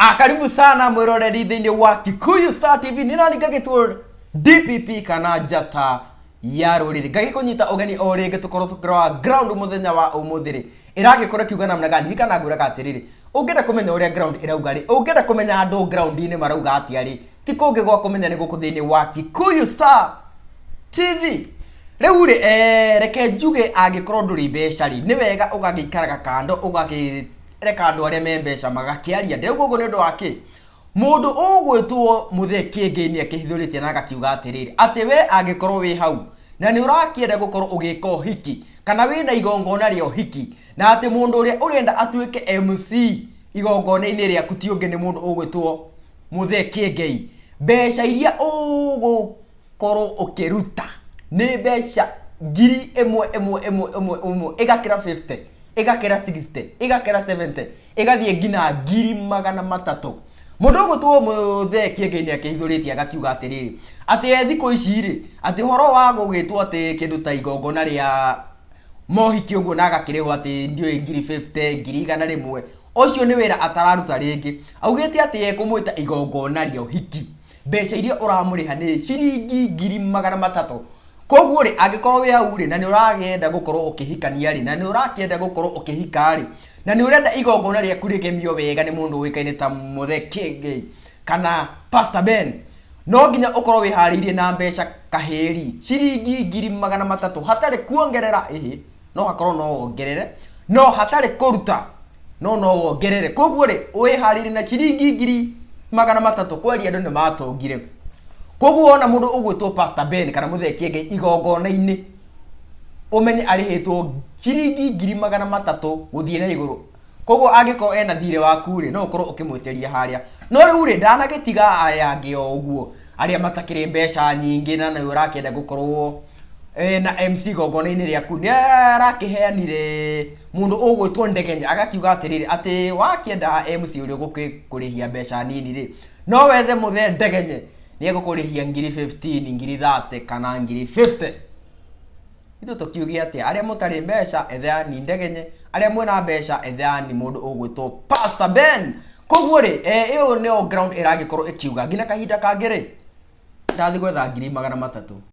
Karibu sana mwiroreri thiini wa Kikuyu Star TV. Nĩ nani ngagĩtwo DPP kana njata ya rũrĩrĩ, ngagĩkũnyita ũgeni o rĩngĩ tũkorwo tũkĩrora ground mũthenya wa ũmũthĩ rĩ ĩragĩkorwo ĩkiuga namna gani. Ririkana ngwĩraga atĩrĩrĩ, ũngĩenda kũmenya ũrĩa ground ĩrauga rĩ, ũngĩenda kũmenya andũ ground-inĩ marauga atĩa rĩ, ti kũngĩ gwa kũmenya nĩ gũkũ thĩinĩ wa Kikuyu Star TV. Rĩu rĩ, reke njuge, angĩkorwo ndũrĩ mbeca rĩ, nĩ wega ũgagĩikaraga kando, ũgakĩreka andũ arĩa me mbeca magakĩaria. Ndĩrauga ũguo nĩ ũndũ wa kĩ? Mũndũ ũgwĩtwo Mũthee Kĩengei nĩ akĩhithũrĩtie na agakiuga atĩrĩrĩ, atĩ we angĩkorwo wĩ hau na nĩ ũrakĩenda gũkorwo ũgĩka ũhiki kana wĩna igongona rĩa ũhiki, na atĩ mũndũ ũrĩa ũrenda atuĩke MC igongona-inĩ rĩaku ti ũngĩ nĩ mũndũ ũgwĩtwo Mũthee Kĩengei, mbeca iria ũgũkorwo ũkĩruta nĩ mbeca ngiri ĩmwe ĩmwe ĩmwe ĩmwe ĩmwe, ĩgakĩra 50, ĩgakĩra 60, ĩgakĩra 70, ĩgathiĩ nginya 300,000. Mũndũ ũgwĩtwo Mũthee Kĩengei nĩ akĩhithũrĩtie agakiuga atĩrĩrĩ, atĩ e thikũ ici rĩ, atĩ ũhoro wa gũgĩtwo atĩ kĩndũ ta igongona rĩa mohiki ũguo na agakĩrĩhwo atĩ ndiũĩ ngiri 50, 100,000, ũcio nĩ wĩra atararuta rĩngĩ. Augĩte atĩ ekũmwĩta igongona rĩa ũhiki, mbeca iria ũramũrĩha nĩ ciringi 300,000. Koguo rĩ, angĩkorwo wĩ hau rĩ, na nĩ ũrakĩenda gũkorwo ũkĩhikania rĩ, na nĩ ũrakĩenda gũkorwo ũkĩhika rĩ, na nĩ ũrenda igongona rĩaku rĩgemio wega nĩ mũndũ ũĩkaine ta Mũthee Kĩengei kana Pastor Ben, no nginya ũkorwo wĩharĩirie na mbeca kahĩri ciringi 300,000, hatarĩ kuongerera. Ĩhĩ, no hakorwo no wongerere, no hatarĩ kũruta, no wongerere. Koguo rĩ, wĩharĩirie na ciringi 300,000. Kwaria andũ nĩ matongire. Koguo wona mũndũ ũgwĩtwo Pastor Ben kana Mũthee Kĩengei igongona-inĩ, ũmenye arĩhĩtwo ciringi 300,000 gũthiĩ na igũrũ. Koguo angĩkorwo ena thirĩ waku rĩ, no ũkorwo ũkĩmwĩtĩria harĩa. No rĩu rĩ, ndanagĩtiga aya angĩ o ũguo, arĩa matakĩrĩ mbeca nyingĩ na nĩ ũrakĩenda gũkorwo na MC igongona-inĩ rĩaku, nĩ arakĩheanire mũndũ ũgwĩtwo Ndegenya, agakiuga atĩrĩrĩ, atĩ wakĩenda MC ũrĩa ũgũkĩkũrĩhia mbeca nini rĩ, no wethe Mũthee Ndegenye, nĩ egũkũrĩhia ngiri 15, ngiri 30 kana ngiri 50. Ithuĩ tũkiuge atĩa? Arĩa mũtarĩ mbeca, ethani Ndegenye; arĩa mwĩna mbeca, ethani mũndũ ũgwĩtwo Pastor Ben. Koguo rĩ, ĩyo nĩyo ground ĩragĩkorwo ĩkiuga. Nginya kahinda kangĩ rĩ, ndathiĩ gwetha 300,000.